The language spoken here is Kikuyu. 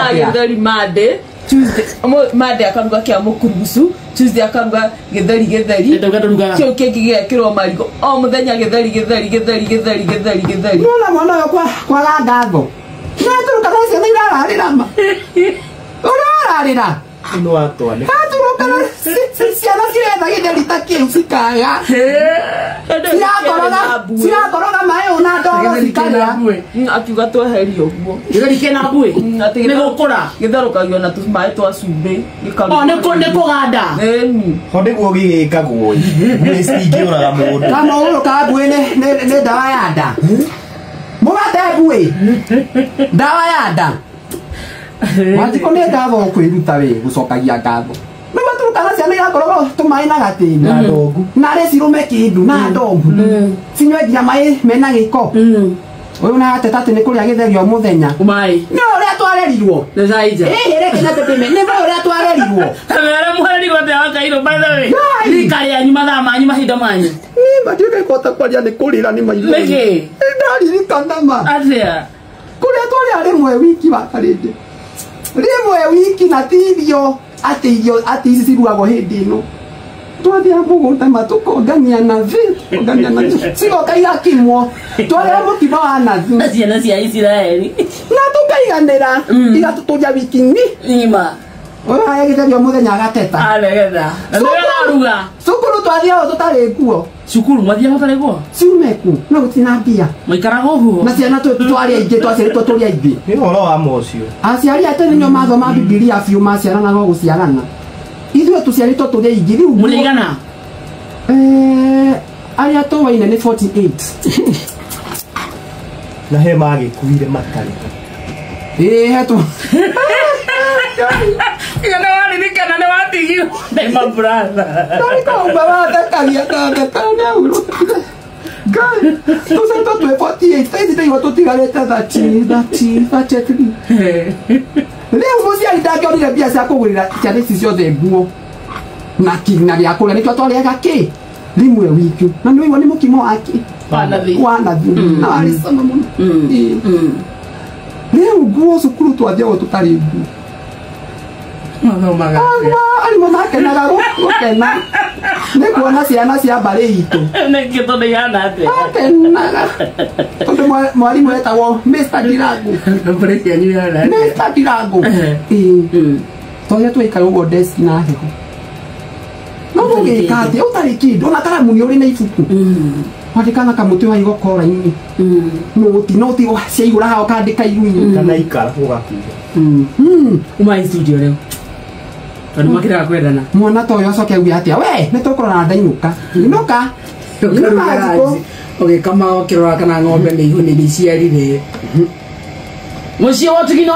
Arugaga gĩtheri Monday, Tuesday, Monday akaruga kĩa mũkurugucu, Tuesday akaruga gĩtheri gĩtheri. Ndauga ndũrugaga. Kĩu kĩngĩ gĩgekĩrwo marigũ. O mũthenya gĩtheri gĩtheri gĩtheri gĩtheri gĩtheri gĩtheri. Nona mwana ũyũ kwaga ngatho. Nĩatũrũkana ciana irararĩra ma. Ũrĩa ararĩra. Nĩ watwane. Atũrũkana ciana ciretha gĩtheri ta kĩu cikaga. Cirakoroga maĩ ona ndoro cikarĩa. Akiuga tweherie ũguo. Gĩtheri kĩna mbuĩ. Atĩ Nĩ gũkũra. Gĩtherũkagio na tũmaĩ twa cumbĩ. O nĩ kũganda. Ĩni. Ho nĩguo gĩgĩkagwo. Mbuĩ citingĩũraga mũndũ. Kama ũyũ ka mbuĩ nĩ ndawa ya nda. Mũgate mbuĩ. Ndawa ya nda. Wanjikũ nĩ ngatho kwĩruta wĩ gũcokagia ngatho. Nĩguo tũrukana ciana irakoragwo tũmaĩ na gatĩni. Na ndongu. Na rĩ cirume kĩndũ na ndongu. Cinyue nginya maĩ mena gĩko. Ũyũ na ateta atĩ nĩ kũrĩa gĩtheri o mũthenya. Maĩ. Nĩ ũrĩa twarerirwo. Nĩ caija. Ĩhĩ reke na tũtĩme. Nĩ ũrĩa twarerirwo. Kamera mwarerirwo atĩa wakairwo by the way. Ngai. Rika rĩanyu mathaa manyu mahinda manyu. Niĩ matiũĩ kũhota kwaria nĩ kũrĩra nĩ maitho. Nĩkĩ? Ndaririkana ma. Atĩa? Kũrĩa twarĩa rĩmwe wiki wa karĩndĩ. Rĩmwe wiki na ti irio atĩ irio atĩ ici cirugagwo hĩndĩ ĩno. Twathiaga mũgũnda ma tũkongania nathi, tũkongania nathi. Cigoka igakimwo. Twarĩa mũkimo wa nathi. Na ciana cia Isiraeli. Na tũkaiganĩra. Igatũtũria wiki Ng'ima. Ũyũ harĩa gĩtheri o mũthenya agateta. Aregetha. Na nĩwe araruga. Cukuru twathiaga tũtarĩ nguo. Cukuru mathiaga mũtarĩ nguo? Ciume ku, no gũtirĩ na mbia. Maikaraga ũguo. Na ciana twarĩ aingĩ, twaciarĩtwo tũrĩ aingĩ. Nĩ ũhoro wa ma ũcio. Aciari a tene nĩo mathoma Bibilia biũ maciaranaga o gũciarana. Ithuĩ tũciarĩtwo tũrĩ aingĩ rĩu. Mũrĩ aigana? Arĩa tũwaine nĩ 48. Na he magĩkuire matarĩ. Ĩĩ, he tũ. Iga nĩ waririkana nĩ watigirwo. Nĩ ma brother. Ndarĩ wathekagia ndatheka nĩ ahurũkire. Ngai, tũciarĩtwo twĩ 48, thaa ici ndaigua tũtigarĩte 33. Rĩu mũciari ndangĩonire mbia cia kũgũrĩra ciana ici ciothe nguo na na gĩa kũrĩa nĩkĩo twarĩaga kĩ rĩmwe wiki na nĩ waigua nĩ mũkimo wa kĩ Wa nathi. wa nathi na warĩ cama mũno. Rĩu nguo cukuru twathiagwo tũtarĩ nguo. Mathomaga atĩa? Arimũ makenaga gũkena nĩ kuona ciana cia mbarĩ itũ. Nĩkĩ tondũ ihana atĩa? Makenaga tondũ mwarimũ etagwo Mr. Ndirangu. Mbarĩ cianyu ihana atĩa? Mr. Ndirangu. Ĩĩ. Twathire tũgĩikara ũguo desk na heho. No ũgĩka atĩa ũtarĩ kĩndũ ona karamu nĩ ũrĩ na ibuku. Wandĩka na kamũtĩ wa igokora-inĩ. Nũti nũti ciaihũra haha ũkandĩka iru-inĩ. Kana ikara ũgakuire. Uma studio rĩu. Tondũ makĩrega kwendana. Mwana ta ũyũ acoke auge atĩa we nĩ tũkũrora ndainũka. Inũka. Inũka Wanjikũ. Ũgĩkama ũkĩrora kana ng'ombe nĩ ihũ nĩ iciarire. Mũciĩ wa Ũtugi no